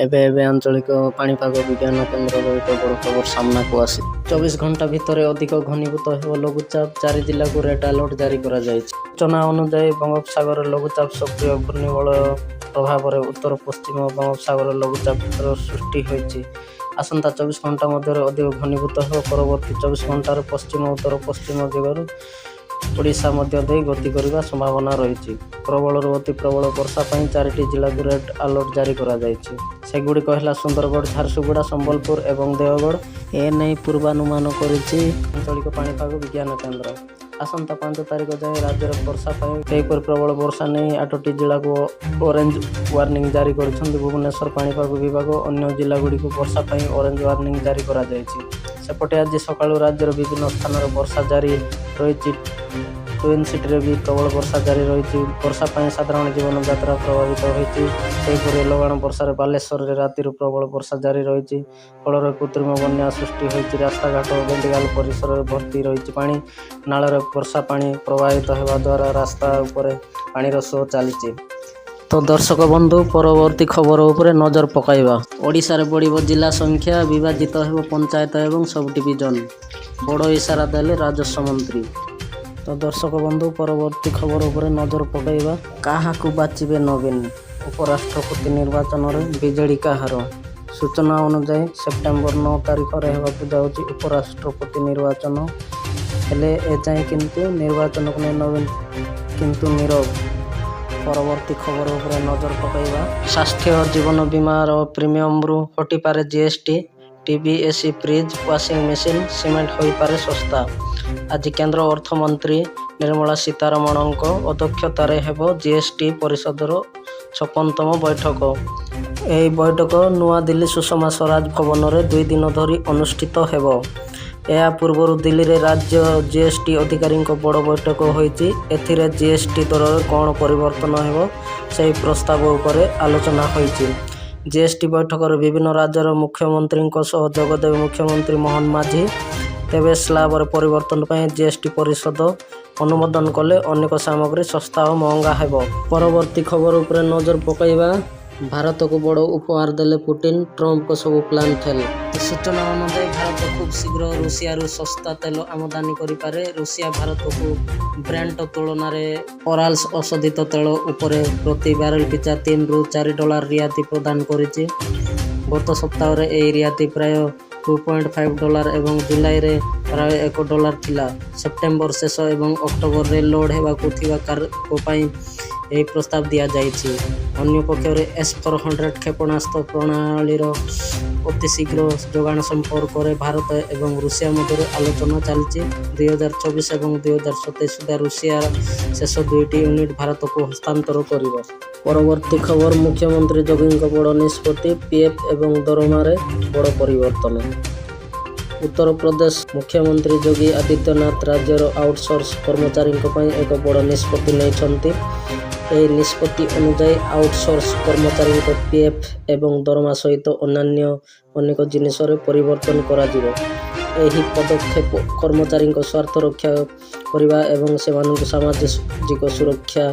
ଏବେ ଏବେ ଆଞ୍ଚଳିକ ପାଣିପାଗ ବିଜ୍ଞାନ କେନ୍ଦ୍ରର ଏକ ବଡ଼ ଖବର ସାମ୍ନାକୁ ଆସିଛି। 24 ଘଣ୍ଟା ଭିତରେ ଅଧିକ ଘନୀଭୂତ ହେବ ଲଘୁଚାପ। ଚାରି ଜିଲ୍ଲାକୁ ରେଡ୍ ଆଲର୍ଟ ଜାରି କରାଯାଇଛି। ସୂଚନା ଅନୁଯାୟୀ, ବଙ୍ଗୋପସାଗରରେ ଲଘୁଚାପ ସକ୍ରିୟ। ଘୂର୍ଣ୍ଣିବଳୟ ପ୍ରଭାବରେ ଉତ୍ତର ପଶ୍ଚିମ ବଙ୍ଗୋପସାଗରରେ ଲଘୁଚାପ କ୍ଷେତ୍ର ସୃଷ୍ଟି ହୋଇଛି। ଆସନ୍ତା 24 ଘଣ୍ଟା ମଧ୍ୟରେ ଅଧିକ ଘନୀଭୂତ ହେବ। ପରବର୍ତ୍ତୀ 24 ଘଣ୍ଟାରେ ପଶ୍ଚିମ ଉତ୍ତର ପଶ୍ଚିମ ଦିଗରୁ ଓଡ଼ିଶା ମଧ୍ୟ ଦେଇ ଗତି କରିବା ସମ୍ଭାବନା ରହିଛି। ପ୍ରବଳରୁ ଅତି ପ୍ରବଳ ବର୍ଷା ପାଇଁ ଚାରିଟି ଜିଲ୍ଲାକୁ ରେଡ୍ ଆଲର୍ଟ ଜାରି କରାଯାଇଛି। ସେଗୁଡ଼ିକ ହେଲା ସୁନ୍ଦରଗଡ଼, ଝାରସୁଗୁଡ଼ା, ସମ୍ବଲପୁର ଏବଂ ଦେଓଗଡ଼। ଏନେଇ ପୂର୍ବାନୁମାନ କରିଛି ଆଞ୍ଚଳିକ ପାଣିପାଗ ବିଜ୍ଞାନ କେନ୍ଦ୍ର। ଆସନ୍ତା 5 ତାରିଖ ଯାଏଁ ରାଜ୍ୟରେ ବର୍ଷା ପାଇଁ। ସେହିପରି ପ୍ରବଳ ବର୍ଷା ନେଇ ଆଠଟି ଜିଲ୍ଲାକୁ ଅରେଞ୍ଜ ୱାର୍ଣ୍ଣିଂ ଜାରି କରିଛନ୍ତି ଭୁବନେଶ୍ୱର ପାଣିପାଗ ବିଭାଗ। ଅନ୍ୟ ଜିଲ୍ଲାଗୁଡ଼ିକୁ ବର୍ଷା ପାଇଁ ଅରେଞ୍ଜ ୱାର୍ଣ୍ଣିଂ ଜାରି କରାଯାଇଛି। ସେପଟେ ଆଜି ସକାଳୁ ରାଜ୍ୟର ବିଭିନ୍ନ ସ୍ଥାନରେ ବର୍ଷା ଜାରି ରହିଛି। ଟ୍ୱିନ୍ ସିଟିରେ ବି ପ୍ରବଳ ବର୍ଷା ଜାରି ରହିଛି। ବର୍ଷା ପାଇଁ ସାଧାରଣ ଜୀବନଯାତ୍ରା ପ୍ରଭାବିତ ହୋଇଛି। ସେହିପରି ଲଗାଣ ବର୍ଷାରେ ବାଲେଶ୍ୱରରେ ରାତିରୁ ପ୍ରବଳ ବର୍ଷା ଜାରି ରହିଛି। ଫଳରେ କୃତ୍ରିମ ବନ୍ୟା ସୃଷ୍ଟି ହୋଇଛି। ରାସ୍ତାଘାଟ ଓ ମେଡିକାଲ ପରିସରରେ ଭର୍ତ୍ତି ରହିଛି ପାଣି। ନାଳରେ ବର୍ଷା ପାଣି ପ୍ରବାହିତ ହେବା ଦ୍ୱାରା ରାସ୍ତା ଉପରେ ପାଣିର ସୁଅ ଚାଲିଛି। ତ ଦର୍ଶକ ବନ୍ଧୁ, ପରବର୍ତ୍ତୀ ଖବର ଉପରେ ନଜର ପକାଇବା। ଓଡ଼ିଶାରେ ବଢ଼ିବ ଜିଲ୍ଲା ସଂଖ୍ୟା, ବିଭାଜିତ ହେବ ପଞ୍ଚାୟତ ଏବଂ ସବ୍ ଡିଭିଜନ, ବଡ଼ ଇସାରା ଦେଲେ ରାଜସ୍ୱ ମନ୍ତ୍ରୀ। ତ ଦର୍ଶକ ବନ୍ଧୁ, ପରବର୍ତ୍ତୀ ଖବର ଉପରେ ନଜର ପକାଇବା। କାହାକୁ ବାଛିବେ ନବୀନ? ଉପରାଷ୍ଟ୍ରପତି ନିର୍ବାଚନରେ ବିଜେଡି କାହାର? ସୂଚନା ଅନୁଯାୟୀ, ସେପ୍ଟେମ୍ବର 9 ତାରିଖରେ ହେବାକୁ ଯାଉଛି ଉପରାଷ୍ଟ୍ରପତି ନିର୍ବାଚନ। ହେଲେ ଏଯାଏଁ କିନ୍ତୁ ନିର୍ବାଚନକୁ ନେଇ ନବୀନ କିନ୍ତୁ ନୀରବ। ପରବର୍ତ୍ତୀ ଖବର ଉପରେ ନଜର ପକାଇବା। ସ୍ୱାସ୍ଥ୍ୟ ଜୀବନ ବୀମାର ପ୍ରିମିୟମରୁ ହଟିପାରେ GST. TV, AC, fridge, washing machine, cement ହୋଇପାରେ ଶସ୍ତା। ଆଜି କେନ୍ଦ୍ର ଅର୍ଥମନ୍ତ୍ରୀ ନିର୍ମଳା ସୀତାରମଣଙ୍କ ଅଧ୍ୟକ୍ଷତାରେ ହେବ ଜିଏସଟି ପରିଷଦର 56ତମ ବୈଠକ। ଏହି ବୈଠକ ନୂଆଦିଲ୍ଲୀ ସୁଷମା ସ୍ୱରାଜ ଭବନରେ 2 ଦିନ ଧରି ଅନୁଷ୍ଠିତ ହେବ। ଏହା ପୂର୍ବରୁ ଦିଲ୍ଲୀରେ ରାଜ୍ୟ ଜିଏସଟି ଅଧିକାରୀଙ୍କ ବଡ଼ ବୈଠକ ହୋଇଛି। ଏଥିରେ ଜିଏସଟି ଦରରେ କ'ଣ ପରିବର୍ତ୍ତନ ହେବ, ସେହି ପ୍ରସ୍ତାବ ଉପରେ ଆଲୋଚନା ହୋଇଛି। ଜିଏସଟି ବୈଠକରେ ବିଭିନ୍ନ ରାଜ୍ୟର ମୁଖ୍ୟମନ୍ତ୍ରୀଙ୍କ ସହ ଯୋଗଦେବେ ମୁଖ୍ୟମନ୍ତ୍ରୀ ମୋହନ ମାଝୀ। ତେବେ ସ୍ଲାବରେ ପରିବର୍ତ୍ତନ ପାଇଁ ଜିଏସଟି ପରିଷଦ ଅନୁମୋଦନ କଲେ ଅନେକ ସାମଗ୍ରୀ ଶସ୍ତା ଓ ମହଙ୍ଗା ହେବ। ପରବର୍ତ୍ତୀ ଖବର ଉପରେ ନଜର ପକାଇବା। ଭାରତକୁ ବଡ଼ ଉପହାର ଦେଲେ ପୁଟିନ, ଟ୍ରମ୍ପଙ୍କ ସବୁ ପ୍ଲାନ୍ ଫେଲ୍। ସୂଚନା ଅନୁଯାୟୀ, ଭାରତ ଖୁବ୍ ଶୀଘ୍ର ରୁଷିଆରୁ ଶସ୍ତା ତେଲ ଆମଦାନୀ କରିପାରେ। ରୁଷିଆ ଭାରତକୁ ବ୍ରେଣ୍ଟ ତୁଳନାରେ ୟୁରାଲ୍ସ ଅଶୋଧିତ ତେଲ ଉପରେ ପ୍ରତି ବ୍ୟାରେଲ ପିଛା 3ରୁ 4 ଡଲାର ରିହାତି ପ୍ରଦାନ କରିଛି। ଗତ ସପ୍ତାହରେ ଏହି ରିହାତି ପ୍ରାୟ 2.5 ଡଲାର ଏବଂ ଜୁଲାଇରେ ପ୍ରାୟ 1 ଡଲାର ଥିଲା। ସେପ୍ଟେମ୍ବର ଶେଷ ଏବଂ ଅକ୍ଟୋବରରେ ଲୋଡ୍ ହେବାକୁ ଥିବା କାର୍ଗୋ ପାଇଁ ଏହି ପ୍ରସ୍ତାବ ଦିଆଯାଇଛି। ଅନ୍ୟପକ୍ଷରେ ଏସ୍-400 କ୍ଷେପଣାସ୍ତ୍ର ପ୍ରଣାଳୀର ଅତିଶୀଘ୍ର ଯୋଗାଣ ସମ୍ପର୍କରେ ଭାରତ ଏବଂ ରୁଷିଆ ମଧ୍ୟରେ ଆଲୋଚନା ଚାଲିଛି। 2026 ଏବଂ 2027 ସୁଦ୍ଧା ରୁଷିଆ ଶେଷ ଦୁଇଟି ୟୁନିଟ୍ ଭାରତକୁ ହସ୍ତାନ୍ତର କରିବ। ପରବର୍ତ୍ତୀ ଖବର, ମୁଖ୍ୟମନ୍ତ୍ରୀ ଯୋଗୀଙ୍କ ବଡ଼ ନିଷ୍ପତ୍ତି, ପିଏଫ୍ ଏବଂ ଦରମାରେ ବଡ଼ ପରିବର୍ତ୍ତନ। ଉତ୍ତରପ୍ରଦେଶ ମୁଖ୍ୟମନ୍ତ୍ରୀ ଯୋଗୀ ଆଦିତ୍ୟନାଥ ରାଜ୍ୟର ଆଉଟସୋର୍ସ କର୍ମଚାରୀଙ୍କ ପାଇଁ ଏକ ବଡ଼ ନିଷ୍ପତ୍ତି ନେଇଛନ୍ତି। ଏହି ନିଷ୍ପତ୍ତି ଅନୁଯାୟୀ, ଆଉଟସୋର୍ସ କର୍ମଚାରୀଙ୍କ ପିଏଫ୍ ଏବଂ ଦରମା ସହିତ ଅନ୍ୟାନ୍ୟ ଅନେକ ଜିନିଷରେ ପରିବର୍ତ୍ତନ କରାଯିବ। ଏହି ପଦକ୍ଷେପ କର୍ମଚାରୀଙ୍କ ସ୍ୱାର୍ଥ ରକ୍ଷା କରିବା ଏବଂ ସେମାନଙ୍କୁ ସାମାଜିକ ସୁରକ୍ଷା